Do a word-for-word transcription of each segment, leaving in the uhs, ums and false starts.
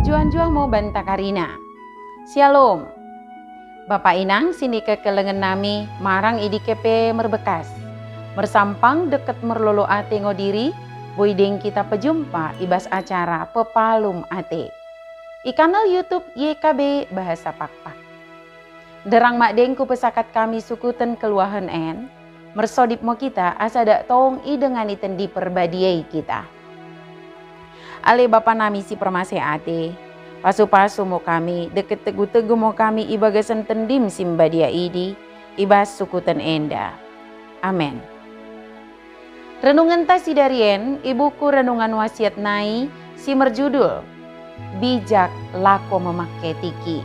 Njuah-njuah mo banta karina. Syalom. Bapa inang sinikekelengen nami marang i dike pe merbekas. Mersampang dekket merlolo ate ngo diri, boi deng kita pejumpa i bas acara Pepalum Ate. I kanal YouTube Y K B Bahasa Pakpak. Nderrang madeng kupesakat kami sukuten kenggeluhen en, mersodip mo kita asa dak tong idengani Tendi Perbadia i kita. Ale Bapa nami si permaseh ate, pasu-pasu mo kami, dekket tegu-tegu mo kami i bagasen Tendim si mbadia idi, i bas sukuten enda. Amen. Renungenta sidarien i buku Renungan Wasiat nai si merjudul Bijak Lako Memake Tikki.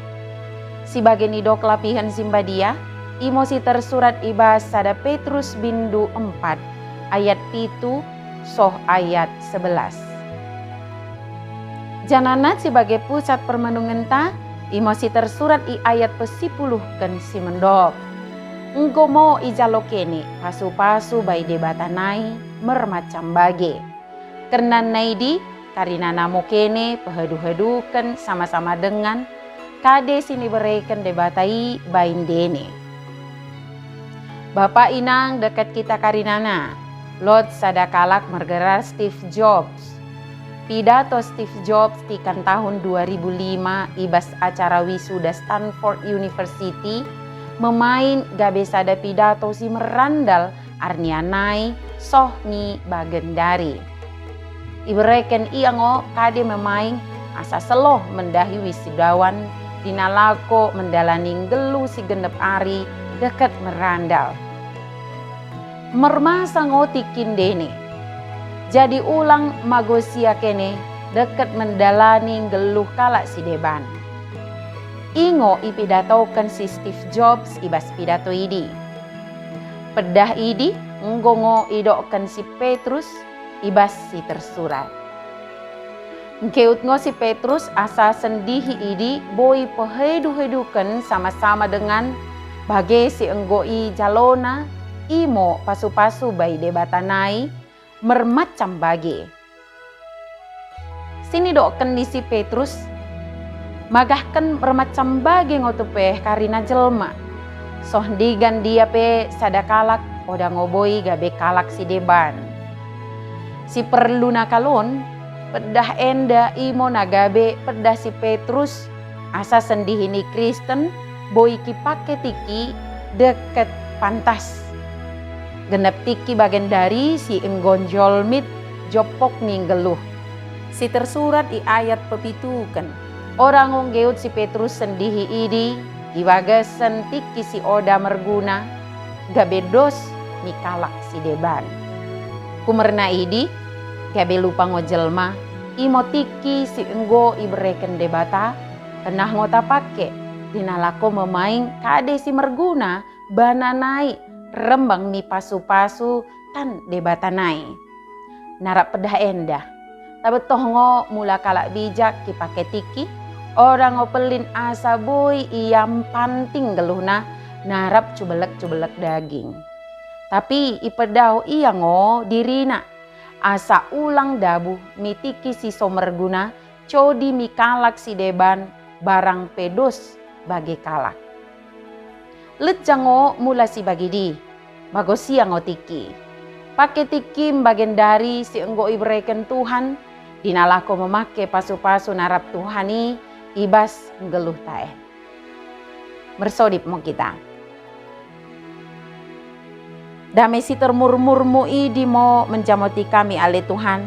Si bage nidok lapihen si mbadia, imo si tersurat i bas sada Petrus bindu empat ayat pitu soh ayat sebelas. Janahna si bage pusat permenungenta, imo si tersurat i ayat pesipuluhken si mendok. Enggo mo ijalo kene pasu-pasu bai Debata nai mermacam bage. Kennanna idi, karinana mo kene pehedu-heduken sama-sama dengan kade si nibereken Debata i bai ndene. Bapa inang dekket kita karinana, lot sada kalak mergerar Steve Jobs. Pidato Steve Jobs tikan tahun dua ribu lima i bas acara wisuda Stanford University memaing gabe sada pidato si merandal arnia nai soh mi bagendari. Ibereken ia ngo kade memaing asa selloh mendahi wisudawan i nalako mendalani nggelluh si gennep ari dekket merandal. Mermasa ngo tikki ndene. Jadi ulang magosia kene dekket mendalani nggelluh kalak sideban. I ngo ipidatoken si Steve Jobs i bas pidato idi. Peddah idi enggo ngo idokken si Petrus i bas si tersurat. Nggeut ngo si Petrus asa sendihi idi boi pehedu-heduken sama-sama dengan bage si enggo ijalona, imo pasu-pasu bai Debata nai mermacam bage. Sinidokken ni si Petrus, magahken mermacam bage ngo tupeh karina jelma. Soh ndigan dia pe sada kalak oda ngo boi gabe kalak sideban. Si perluna kalon, peddah enda imo na gabe peddah si Petrus, asa sendihi ni Kristen boi kipake tikki dekket pantas. Gennep tikki bagendari si enggo njolmit joppok ni nggelluh. Si tersurat i ayat pepituken. Oda ngo nggeut si Petrus sendihi idi i bagasen tikki si oda merguna, gabe dos mi kalak sideban. Kumerna idi, gabe lupa ngo jelma, imo tikki si enggo ibereken Debata, kennah ngo tapake, i nalako memaing kade si merguna bana nai rembang mi pasu-pasu tan Debata nai. Narap peddah enda. Tabettoh ngo mula kalak bijak kipake tikki, oda ngo pellin asa boi ia mpanting nggelluhna narap cubellek-cubellek daging. Tapi ipeddaoh ia ngo dirina, asa ulang dabuh mi tikki si so merguna, codi mi kalak sideban barang pe dos bage kalak. Lecca ngo mula si bagidi, magosia ngo tikki. Pake tikki mbagendari si enggo ibereken Tuhan, i nalako memake pasu-pasu narap Tuhan i, i bas nggelluhta en. Mersodip mo kita. Dame si termurmurmu idi mo menjamoti kami ale Tuhan,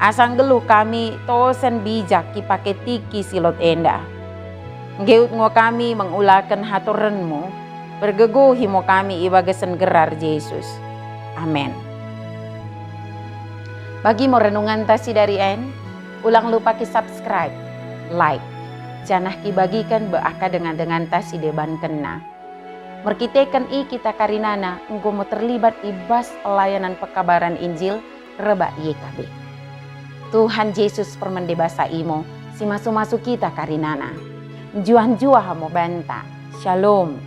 asa nggelluh kami tosen bijak kipake tikki si lot enda. Nggeut ngo kami mengulaken hatorenmu, pergegohi mo kami i bagasen gerar Jesus. Amen. Bagi mo renungenta sidari en, ulang lupa ki-subscribe, like, janah kibagiken bai akka dengan-denganta sidebankenna. Merkiteken i kita karinana enggo mo terlibat i bas pelayanan pekabaran Injil rebbak Y K B. Tuhan Jesus permende basa i mo si masu-masu kita karinana. Njuah-njuah mo banta. Shalom.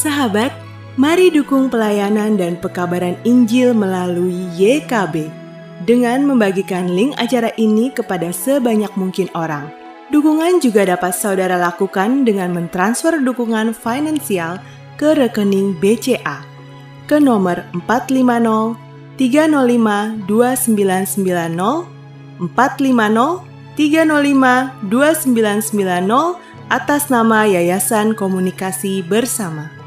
Sahabat, mari dukung pelayanan dan pekabaran Injil melalui Y K B dengan membagikan link acara ini kepada sebanyak mungkin orang. Dukungan juga dapat saudara lakukan dengan mentransfer dukungan finansial ke rekening B C A ke nomor empat lima nol tiga nol lima dua sembilan sembilan nol, empat lima nol tiga nol lima dua sembilan sembilan nol, atas nama Yayasan Komunikasi Bersama.